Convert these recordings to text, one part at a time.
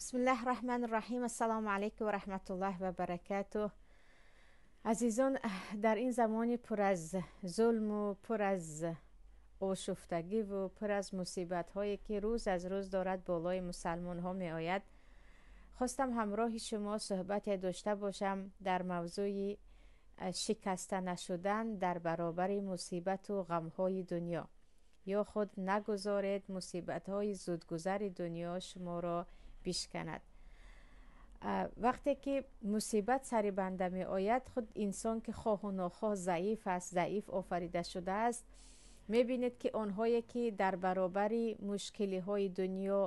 Бисмиллаҳи раҳмани раҳим. Ассалому алайкум ва раҳматуллоҳи ва баракатуҳ. Азизон, дар ин замони пур аз зулму пур аз ошуфтагиву пур аз мусибатҳое, ки рӯз аз рӯз дорад болои мусалмонҳо меояд, хостам ҳамроҳи шумо суҳбате дошта бошам дар мавзӯи шикаста нашудан дар баробари мусибату ғамҳои дунё, ё худ нагузоред мусибатҳои зудгузари дунё шуморо бишканад. Вақте ки мусибат сари банда меояд, худ инсон ки хоҳу нохоҳ заиф аст, заиф офарида шудааст, мебинед, ки онҳое ки дар баробари мушкилиҳои дунё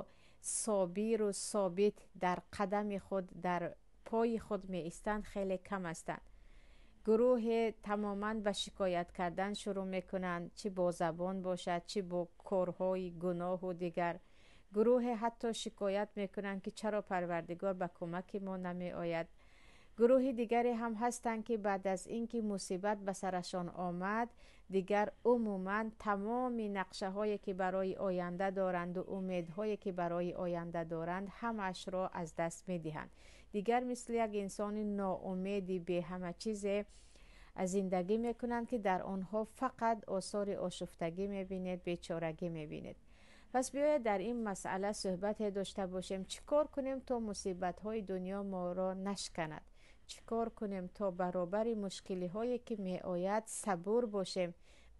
собиру собит дар қадами худ, дар пои худ меистанд, хеле кам ҳастанд. Гурӯҳе тамоман ба шикоят кардан шурӯъ мекунанд, чӣ бо забон бошад, чӣ бо корҳои гуноҳу дигар. Гурӯҳе ҳатто шикоят мекунанд, ки чаро Парвардигор ба кӯмаки мо намеояд. Гурӯҳи дигаре ҳам ҳастанд, ки баъд аз ин ки мусибат ба сарашон омад, дигар умуман тамоми нақшаҳое ки барои оянда доранду умедҳое ки барои оянда доранд, ҳамаашро аз даст медиҳанд. Дигар мисли як инсони ноумеди беҳама чизе зиндагӣ мекунанд, ки дар онҳо фақат осори ошуфтагӣ мебинед, бечорагӣ мебинед. Пас биёед дар ин масъала суҳбате дошта бошем. Чӣ кор кунем, то мусибатҳои дунё моро нашканад? Чӣ кор кунем, то баробари мушкилиҳое ки меояд сабур бошем,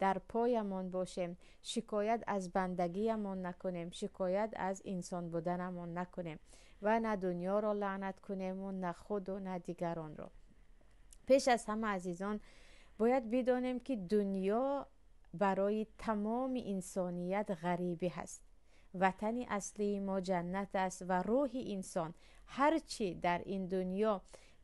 дар поямон бошем, шикоят аз бандагиямон накунем, шикоят аз инсон буданамон накунем ва на дунёро лаънат кунему на худу на дигаронро. Пеш аз ҳама, азизон, бояд бидонем, ки дунё барои тамоми инсоният ғарибӣ ҳаст. Ватани аслии мо ҷаннат аст ва рӯҳи инсон ҳар чӣ дар ин дунё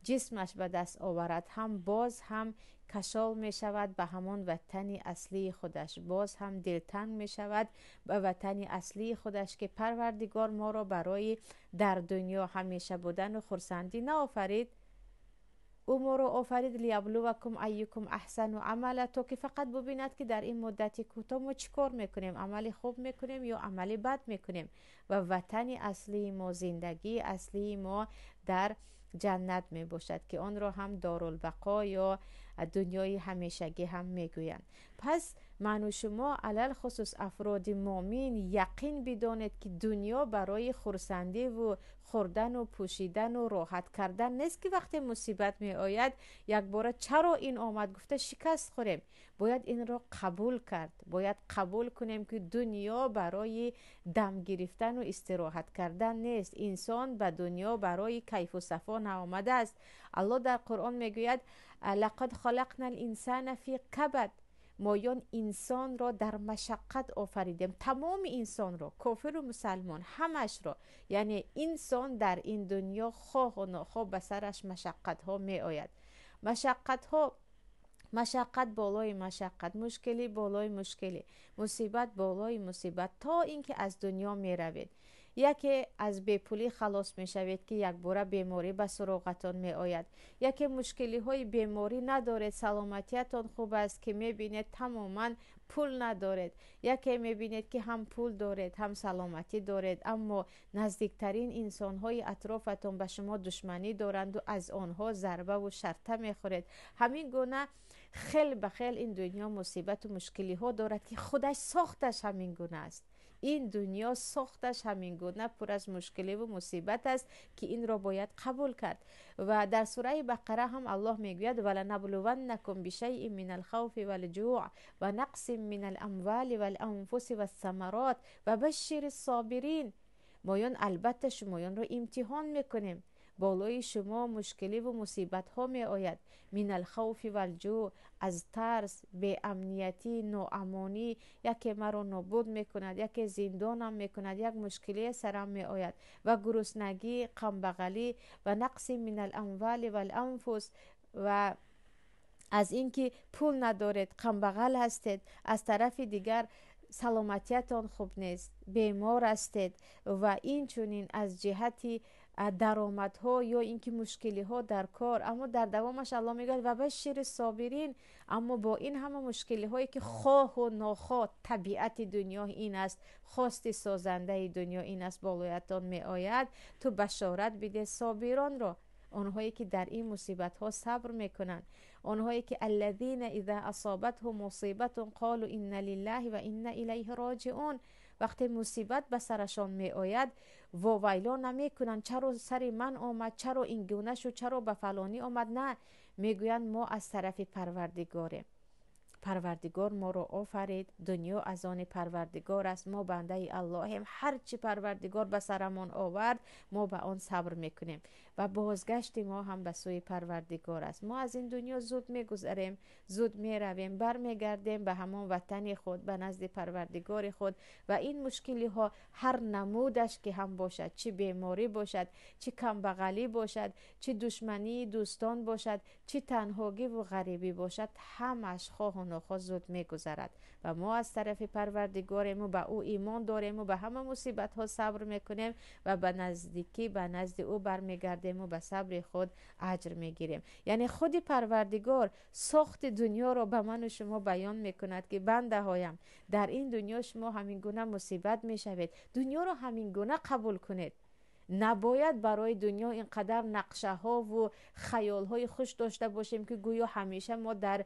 ҷисмаш ба даст оварад ҳам, боз ҳам кашол мешавад ба ҳамон ватани аслии худаш, боз ҳам дилтанг мешавад ба ватани аслии худаш, ки Парвардигор моро барои дар дунё ҳамеша будану хурсандӣ наофарид. Ӯ моро офарид лияблувакум айюкум аҳсану амала, то ки фақат бубинад, ки дар ин муддати кӯтоҳ мо чӣ кор мекунем, амали хуб мекунем ё амали бад мекунем. Ва ватани аслии мо, зиндагии аслии мо дар ҷаннат мебошад, ки онро ҳам дорулбақо ё дунёи ҳамешагӣ ҳам мегӯянд. Пас ману шумо, алалхусус афроди муъмин, яқин бидонед, ки дунё барои хурсандиву хӯрдану пӯшидану роҳат кардан нест, ки вақте мусибат меояд, якбора чаро ин омад гуфта шикаст хӯрем. Бояд инро қабул кард, бояд қабул кунем, ки дунё барои дам гирифтану истироҳат кардан нест. Инсон ба дунё барои кайфу сафо наомадааст. Аллоҳ дар Қуръон мегӯяд: лақад халақна линсана фи кабад. Моён инсонро дар машаққат офаридем, тамоми инсонро, кофиру мусалмон, ҳамашро. Яъне инсон дар ин дунё хоҳу нохоҳ ба сараш машаққатҳо меояд, машаққатҳо, машаққат болои машаққат, мушкилӣ болои мушкилӣ, мусибат болои мусибат, то ин ки аз дунё меравед. Яке аз бепулӣ халос мешавед, ки якбора беморӣ ба суроғатон меояд. Яке мушкилиҳои беморӣ надоред, саломатиятон хуб аст, ки мебинед, тамоман пул надоред. Яке мебинед, ки ҳам пул доред, ҳам саломатӣ доред, аммо наздиктарин инсонҳои атрофатон ба шумо душманӣ доранду аз онҳо зарбаву шарта мехӯред. Ҳамин гуна хел ба хел ин дунё мусибату мушкилиҳо дорад, ки худаш сохташ ҳамин гуна аст. Ин дунё сохташ ҳамин гуна пур аз мушкиливу мусибат аст, ки инро бояд қабул кард. Ва дар сураи Бақара ҳам Аллоҳ мегӯяд: валанаблуваннакум бишайин мин алхавфи валҷӯъ ва нақсин мин аламвали валанфуси вассамарот ва башшири ссобирин. Моён албатта шумоёнро имтиҳон мекунем, болои шумо мушкиливу мусибатҳо меояд. Мин алхавфи валҷӯъ, аз тарс, беамниятӣ, ноамонӣ, яке маро нобуд мекунад, яке зиндонам мекунад, як мушкилие сарам меояд, ва гуруснагӣ, камбағалӣ, ва нақси мин аламвали валанфус, ва аз ин ки пул надоред, камбағал ҳастед. Аз тарафи дигар Саломатиятон хуб нест, бемор ҳастед ва инчунин аз ҷиҳати даромадҳо ё ин ки мушкилиҳо дар кор. Аммо дар давомаш Аллоҳ мегӯяд: ва башшири собирин. Аммо бо ин ҳама мушкилиҳое ки хоҳу нохоҳ табиати дунё ин аст, хости созандаи дунё ин аст, болоятон меояд, ту башорат биде собиронро, онҳое ки дар ин мусибатҳо сабр мекунанд, онҳое ки аллазина иза асобатҳум мусибатун қолу инна лиллаҳи ва инна илайҳи роҷиун. Вақте мусибат ба сарашон меояд, вовайло намекунанд: чаро сари ман омад, чаро ин гуна шуд, чаро ба фалонӣ омад. На, мегӯянд: мо аз тарафи Парвардигорем, Парвардигор моро офарид, дунё аз они Парвардигор аст, мо бандаи Аллоҳем, ҳар чӣ Парвардигор ба сарамон овард, мо ба он сабр мекунем ва бозгашти мо ҳам ба сӯи Парвардигор аст. Мо аз ин дунё зуд мегузарем, зуд меравем, бармегардем ба ҳамон ватани худ, ба назди Парвардигори худ. Ва ин мушкилиҳо ҳар намудаш ки ҳам бошад, чӣ беморӣ бошад, чӣ камбағалӣ бошад, чӣ душмании дӯстон бошад, чӣ танҳогӣ ву ғарибӣ бошад, ҳамаш хоҳу нохоҳ зуд мегузарад ва мо аз тарафи Парвардигорем ва ба ӯ имон дорем ва ба ҳама мусибатҳо сабр мекунем ва ба наздикӣ ба назди ӯ бармегардем ва ба сабри худ аҷр мегирем. Яъне худи Парвардигор сохти дунёро ба ману шумо баён мекунад ки бандаҳоям, дар ин дунё шумо ҳамин гуна мусибат мешавед, дунёро ҳамин гуна қабул кунед. Набояд барои дунё ин қадар нақшаҳову хаёлҳои хуш дошта бошем ки гӯё ҳамеша мо дар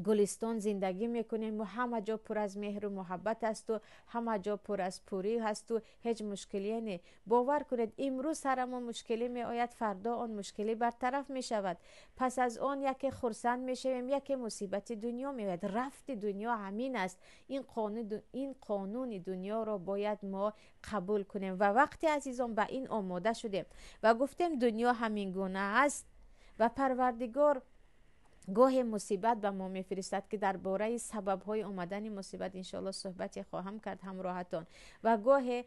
гулистон зиндагӣ мекунем ва ҳама ҷо пур аз меҳру муҳаббат асту ҳама ҷо пур аз пурӣ ҳасту ҳеҷ мушкилие не. Бовар кунед, имрӯз сарамон мушкилӣ меояд, фардо он мушкилӣ бартараф мешавад. Пас аз он яке хурсанд мешавем, яке мусибати дунё меояд. Рафти дунё ҳамин аст. Ин қонуни дунёро бояд мо қабул кунем. Ва вақте, азизон, ба ин омода шудем ва гуфтем дунё ҳамин гуна аст ва Парвардигор гоҳе мусибат ба мо мефиристад, ки дар бораи сабабҳои омадани мусибат иншоалло суҳбате хоҳам кард ҳамроҳатон, ва гоҳе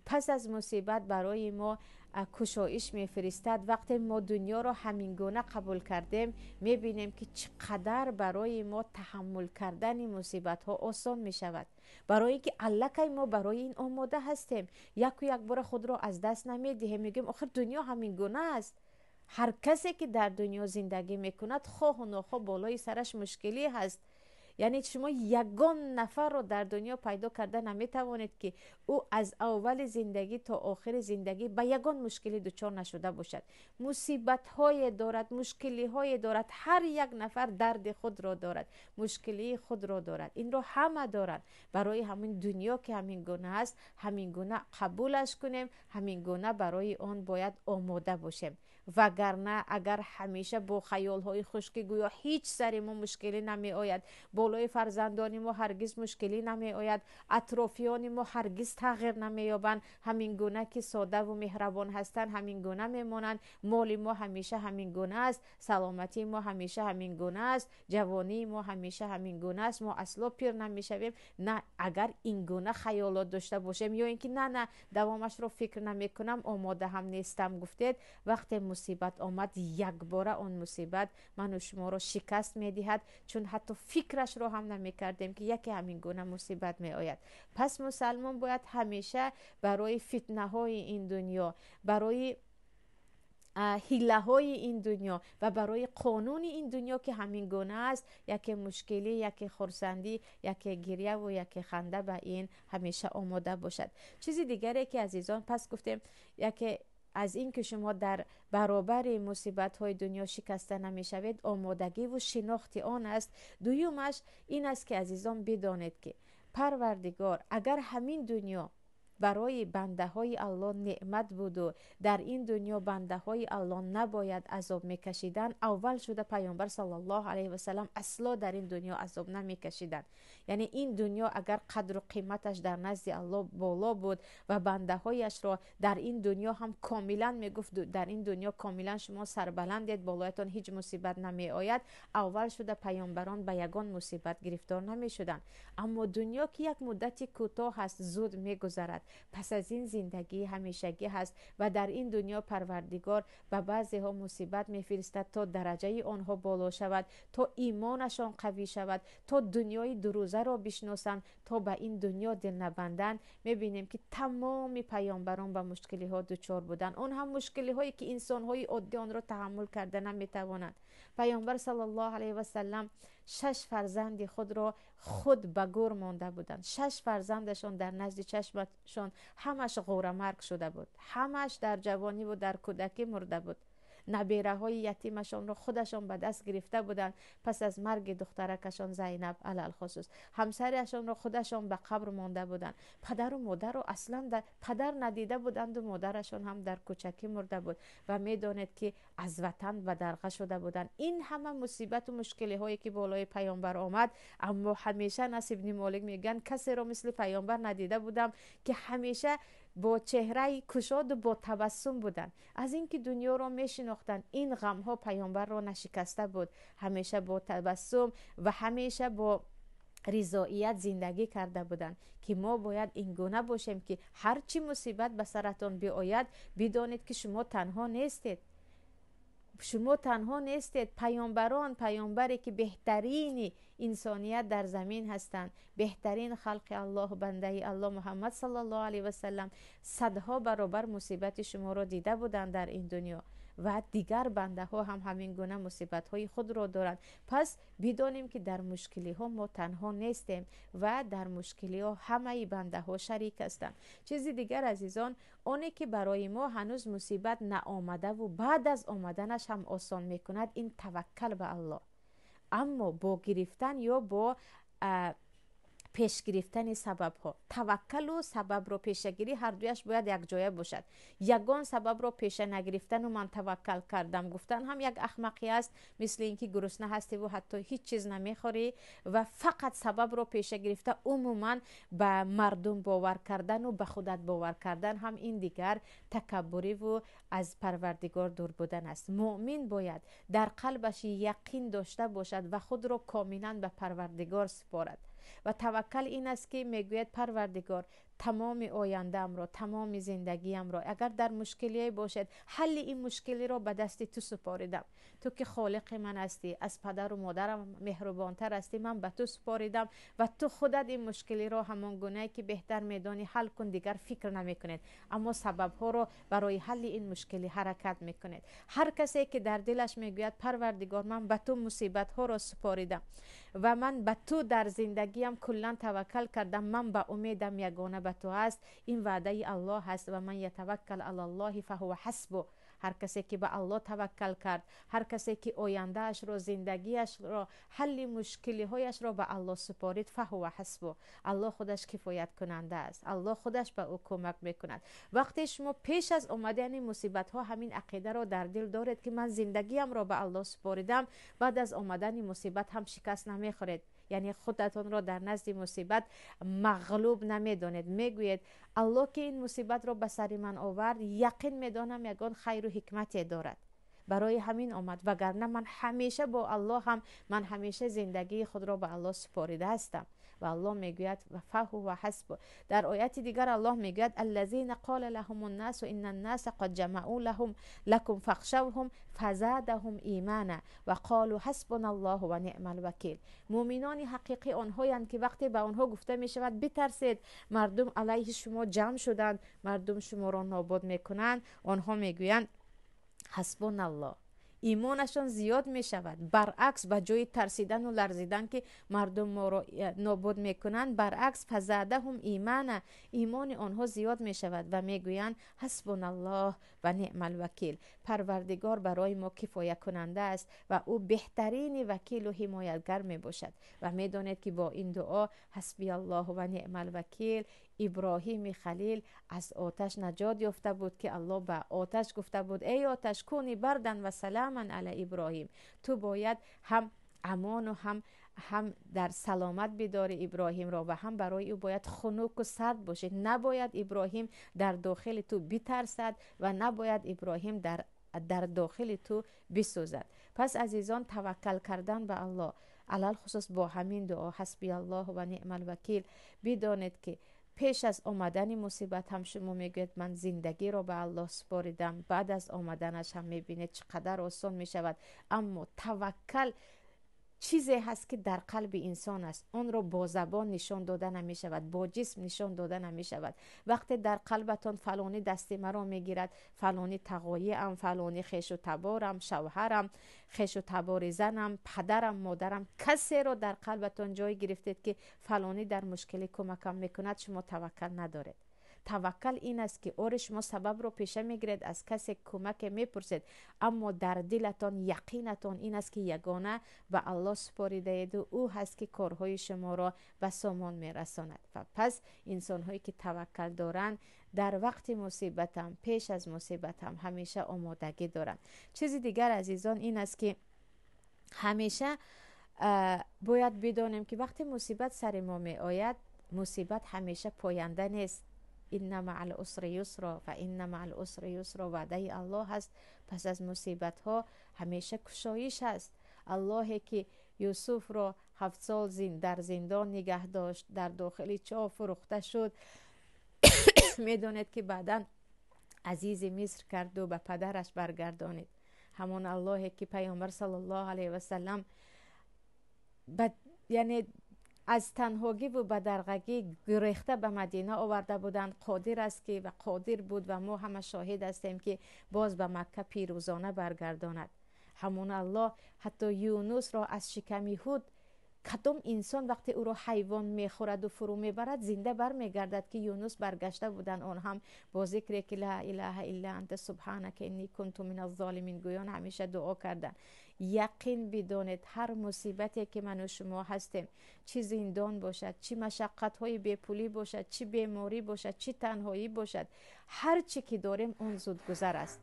пас аз мусибат барои мо кушоиш мефиристад. Вақте мо дунёро ҳамин гуна қабул кардем, мебинем ки чӣ қадар барои мо таҳаммул кардани мусибатҳо осон мешавад, барои ин ки аллакай мо барои ин омода ҳастем. Яку якбора худро аз даст намедиҳем, мегӯем: охир дунё ҳамин гуна аст. Ҳар касе ки дар дунё зиндагӣ мекунад, хоҳу нохоҳ болои сараш мушкилӣ ҳаст. Яъне шумо ягон нафарро дар дунё пайдо карда наметавонед ки ӯ аз аввали зиндагӣ то охири зиндагӣ ба ягон мушкилӣ дучор нашуда бошад. Мусибатҳое дорад, мушкилиҳое дорад, ҳар як нафар дарди худро дорад, мушкилии худро дорад, инро ҳама дорад. Барои ҳамин дунё ки ҳамин гуна аст, ҳамин гуна қабулаш кунем, ҳамин гуна барои он бояд омода бошем. Вагарна агар ҳамеша бо хаёлҳои хуш ки гӯё ҳеҷ сари мо мушкилӣ намеояд, болои фарзандони мо ҳаргиз мушкилӣ намеояд, атрофиёни мо ҳаргиз тағйир намеёбанд, ҳамин гуна ки содаву меҳрабон ҳастанд, ҳамин гуна мемонанд, моли мо ҳамеша ҳамин гуна аст, саломатии мо ҳамеша ҳамин гуна аст, ҷавонии мо ҳамеша ҳамин гуна аст, мо асло пир намешавем. На, агар ин гуна хаёлот дошта бошем ё ин ки на, на, давомашро фикр намекунам, омода ҳам нестам гуфтед, вақте мусибат омад, якбора он мусибат ману шуморо шикаст медиҳад, чун ҳатто фикрашро ҳам намекардем ки яке ҳамин гуна мусибат меояд. Пас мусалмон бояд ҳамеша барои фитнаҳои ин дунё, барои ҳиллаҳои ин дунё ва барои қонуни ин дунё ки ҳамин гуна аст, яке мушкилӣ, яке хурсандӣ, яке гиряву яке ханда, ба ин ҳамеша омода бошад. Чизи дигаре ки, азизон, пас гуфтем, яке аз ин ки шумо дар баробари мусибатҳои дунё шикаста намешавед, омодагиву шинохти он аст. Дуюмаш ин аст ки, азизон, бидонед ки Парвардигор агар ҳамин дунё барои бандаҳои Аллоҳ неъмат буду дар ин дунё бандаҳои Аллоҳ набояд азоб мекашиданд, аввал шуда Паёмбар саллаллоҳу алайҳи васалам асло дар ин дунё азоб намекашиданд. Яъне ин дунё агар қадру қиматаш дар назди Аллоҳ боло буд ва бандаҳояшро дар ин дунё ҳам комилан мегуфт: дар ин дунё комилан шумо сарбаландед, болоятон ҳеҷ мусибат намеояд, аввал шуда паёмбарон ба ягон мусибат гирифтор намешуданд. Аммо дунё ки як муддати кӯтоҳ аст, зуд мегузарад. Пас аз ин зиндагӣ ҳамешагӣ ҳаст ва дар ин дунё Парвардигор ба баъзеҳо мусибат мефиристад то дараҷаи онҳо боло шавад, то имонашон қавӣ шавад, то дунёи дурӯзаро бишносанд, то ба ин дунё дил набанданд. Мебинем ки тамоми паёмбарон ба мушкилиҳо дучор буданд, он ҳам мушкилиҳое ки инсонҳои оддӣ онро таҳаммул карда наметавонанд. Паёмбар саллаллоҳу алайҳи васаллам 6 фарзанди худро худ ба гӯр монда буданд. 6 фарзандашон дар назди чашмашон ҳамаш ғӯрамарг шуда буд, ҳамаш дар ҷавонӣ ва дар кӯдакӣ мурда буд. Набераҳои ятимашонро худашон ба даст гирифта буданд пас аз марги духтаракашон Зайнаб алалхусус. Ҳамсарашонро худашон ба қабр монда буданд. Падару модарро аслан падар надида буданд ва модарашон ҳам дар кӯчакӣ мурда буд ва медонед ки аз ватан бадарға шуда буданд. Ин ҳама мусибату мушкилиҳое ки болои паёмбар омад, аммо ҳамеша Анас ибни Молик мегӯянд касеро мисли паёмбар надида будам ки ҳамеша бо чеҳраи кушоду бо табассум буданд. Аз ин ки дунёро мешинохтанд, ин ғамҳо паёмбарро нашикаста буд. Ҳамеша бо табассум ва ҳамеша бо ризоият зиндагӣ карда буданд ки мо бояд ин гуна бошем ки ҳар чӣ мусибат ба саратон биояд, бидонед ки шумо танҳо нестед. Шумо танҳо нестед. Паёмбарон, паёмбаре ки беҳтарини инсоният дар замин ҳастанд, беҳтарин халқи Аллоҳ, бандаи Аллоҳ Муҳаммад саллаллоҳу алайҳи васаллам садҳо баробар мусибати шуморо дида буданд дар ин дунё ва дигар бандаҳо ҳам ҳамин гуна мусибатҳои худро доранд. Пас бидонем ки дар мушкилиҳо мо танҳо нестем ва дар мушкилиҳо ҳамаи бандаҳо шарик ҳастанд. Чизи дигар азизон, оне ки барои мо ҳанӯз мусибат наомадаву баъд аз омаданаш ҳам осон мекунад, ин таваккал ба Аллоҳ. Аммо бо гирифтан ё бо пеш гирифтани сабабҳо. Таваккалу сабабро пешагирӣ ҳардуяш бояд якҷоя бошад. Ягон сабабро пеша нагирифтану ман таваккал кардам гуфтан ҳам як ахмақӣ аст, мисли ин ки гурусна ҳастиву ҳатто ҳеҷ чиз намехӯрӣ ва фақат сабабро пеша гирифта умуман ба мардум бовар кардану ба худат бовар кардан ҳам ин дигар такаббуриву аз Парвардигор дур будан аст. Муъмин бояд дар қалбаш яқин дошта бошад ва худро комилан ба Парвардигор супорад. Ва таваккал ин аст ки мегӯяд Парвардигор тамоми ояндаамро, тамоми зиндагиамро, агар дар мушкилие бошад, ҳалли ин мушкилиро ба дасти ту супоридам. Ту ки холиқи ман ҳастӣ, аз падару модарам меҳрубонтар ҳастӣ, ман ба ту супоридам ва ту худат ин мушкилиро ҳамон гунае ки беҳтар медонӣ ҳал кун, дигар фикр намекунед, аммо сабабҳоро барои ҳалли ин мушкилӣ ҳаракат мекунед. Ҳар касе ки дар дилаш мегӯяд Парвардигор ман ба ту мусибатҳоро супоридам ва ман ба ту дар зиндагиам куллан таваккал кардам, ман ба умедам ягона ба ту аст, ин ваъдаи Аллоҳ аст. Ва ман ятаваккал алаллоҳи фаҳува ҳасбу. Ҳар касе ки ба Аллоҳ таваккал кард, ҳар касе ки ояндаашро, зиндагиашро, ҳалли мушкилиҳояшро ба Аллоҳ супорид, фаҳува ҳасбу. Аллоҳ худаш кифояткунанда аст, Аллоҳ худаш ба ӯ кӯмак мекунад. Вақте шумо пеш аз омадани мусибатҳо ҳамин ақидаро дар дил доред ки ман зиндагиамро ба Аллоҳ супоридам, баъд аз омадани мусибат ҳам шикаст намехӯред. Яъне худатонро дар назди мусибат мағлуб намедонед. Мегӯед Аллоҳ ки ин мусибатро ба сари ман овард, яқин медонам ягон хайру ҳикмате дорад, барои ҳамин омад, вагарна ман ҳамеша бо Аллоҳам, ман ҳамеша зиндагии худро ба Аллоҳ супорида ҳастам. Ва Аллоҳ мегӯяд ва фаҳува ҳасбу. Дар ояти дигар Аллоҳ мегӯяд аллазина қола лаҳум ннасу инна ннаса қад ҷамаъу лаҳум лакум фахшавҳум фазадаҳум имана ва қолу ҳасбуна аллоҳу ва ниъмал вакил. Муъминони ҳақиқӣ онҳоянд ки вақте ба онҳо гуфта мешавад битарсед, мардум алайҳи шумо ҷамъ шуданд, мардум шуморо нобуд мекунанд, онҳо мегӯянд ҳасбуна аллоҳ. Имонашон зиёд мешавад. Баръакс, ба ҷои тарсидану ларзидан ки мардум моро нобуд мекунанд, баръакс фазадаҳум имана, имони онҳо зиёд мешавад ва мегӯянд ҳасбуналлоҳ ва ниъмал вакил. Парвардигор барои мо кифоякунанда аст ва ӯ беҳтарини вакилу ҳимоятгар мебошад. Ва медонед ки бо ин дуо ҳасбияллоҳу ва ниъмал вакил Иброҳими Халил аз оташ наҷот ёфта буд ки Аллоҳ ба оташ гуфта буд эй оташ куни бардан ва саламан ала Иброҳим, ту бояд ҳам амону ҳам дар саломат бидори Иброҳимро ва ҳам барои ӯ бояд хунуку сард бошед. Набояд Иброҳим дар дохили ту битарсад ва набояд Иброҳим дар дохили ту бисӯзад. Пас азизон, таваккал кардан ба Аллоҳ, алалхусус бо ҳамин дуо ҳасбияллоҳу ва ниъмал вакил, бидонед ки Пеш аз омадани мусибат ҳам шумо мегӯед ман зиндагиро ба Аллоҳ супоридам, баъд аз омаданаш ҳам мебинед чӣ қадар осон мешавад. Аммо таваккал чизе ҳаст ки дар қалби инсон аст, онро бо забон нишон дода намешавад, бо ҷисм нишон дода намешавад. Вақте дар қалбатон фалонӣ дасти маро мегирад, фалонӣ тағоиам, фалонӣ хешу таборам, шавҳарам, хешу табори занам, падарам, модарам, касеро дар қалбатон ҷой гирифтед ки фалонӣ дар мушкилӣ кӯмакам мекунад, шумо таваккал надоред. Таваккал ин аст ки оре шумо сабабро пеша мегиред, аз касе кӯмаке мепурсед, аммо дар дилатон яқинатон ин аст ки ягона ба Аллоҳ супоридаеду ӯ ҳаст ки корҳои шуморо ба сомон мерасонад. Ва пас инсонҳое ки таваккал доранд дар вақти мусибатам, пеш аз мусибатам ҳамеша омодагӣ доранд. Чизи дигар азизон ин аст ки ҳамеша бояд бидонем ки вақте мусибат сари мо меояд, мусибат ҳамеша поянда нест. Инна маъал усри юсро ва инна маъал усри юсро, ваъдаи Аллоҳ аст. Пас аз мусибатҳо ҳамеша кушоиш аст. Аллоҳе ки Юсуфро 7 сол дар зиндон нигаҳ дошт, дар дохили чоҳ фурӯхта шуд, медонед ки баъдан азизи Миср карду ба падараш баргардонид. Ҳамон Аллоҳе ки Пайғамбар саллаллоҳу алайҳи васаллам яъне аз танҳогӣ ва бадарғагӣ гурехта ба Мадина оварда буданд, қодир аст ки ва қодир буд ва мо ҳама шоҳид ҳастем ки боз ба Макка пирӯзона баргардонад. Ҳамон Аллоҳ ҳатто Юнусро аз шиками ҳут, кадом инсон вақте ӯро ҳайвон мехӯраду фурӯ мебарад, зинда бармегардад, ки Юнус баргашта буданд, он ҳам бо зикре ки ла илаҳа илла анта субҳанака инни кунту миназ-золимин гӯён ҳамеша дуо карданд. Яқин бидонед ҳар мусибате ки ману шумо ҳастем, чӣ зиндон бошад, чӣ машаққатҳои бепулӣ бошад, чӣ беморӣ бошад, чӣ танҳоӣ бошад, ҳар чӣ ки дорем он зудгузар аст.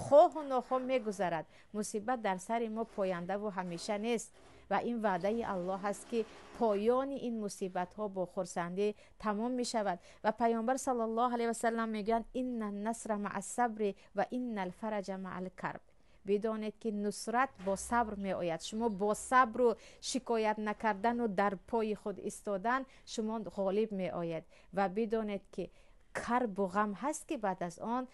Хоҳу нохоҳ мегузарад. Мусибат дар сари мо пояндаву ҳамеша нест ва ин ваъдаи Аллоҳ аст ки поёни ин мусибатҳо бо хурсандӣ тамом мешавад. Ва Пайғамбар саллаллоҳу алайҳи васаллам мегӯянд инна насра маа сабри ва инна алфараҷа маа алкарб. Бидонед ки нусрат бо сабр меояд. Шумо бо сабру шикоят накардану дар пои худ истодан шумо ғолиб меояд. Ва бидонед ки карбу ғам ҳаст ки баъд аз он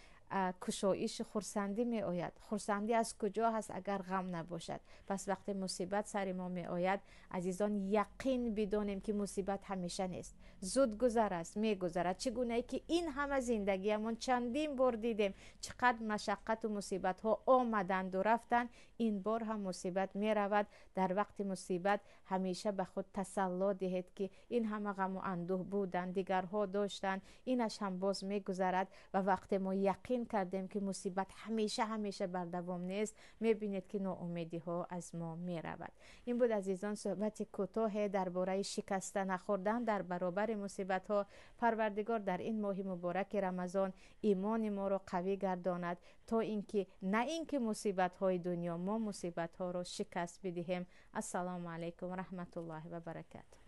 кушоиши хурсандӣ меояд. Хурсандӣ аз куҷо ҳаст агар ғам набошад? Пас вақте мусибат сари мо меояд, азизон, яқин бидонем ки мусибат ҳамеша нест, зудгузар аст, мегузарад. Чӣ гунае ки ин ҳама зиндагиамон чандин бор дидем, чӣ қадр машаққату мусибатҳо омаданду рафтанд, ин бор ҳам мусибат меравад. Дар вақти мусибат ҳамеша ба худ тасалло диҳед ки ин ҳама ғаму андӯҳ буданд, дигарҳо доштанд, инаш ҳам боз мегузарад. Ва вақте мо яқин кардем ки мусибат ҳамеша ҳамеша бардавом нест, мебинед ки ноумедиҳо аз мо меравад. Ин буд азизон суҳбати кӯтоҳе дар бораи шикаста нахӯрдан дар баробари мусибатҳо. Парвардигор дар ин моҳи мубораки Рамазон имони моро қавӣ гардонад, то инки на инки мусибатҳои дунё, мо мусибатҳоро шикаст бидиҳем. Ассалому алайкум ва раҳматуллоҳи ва баракатуҳ.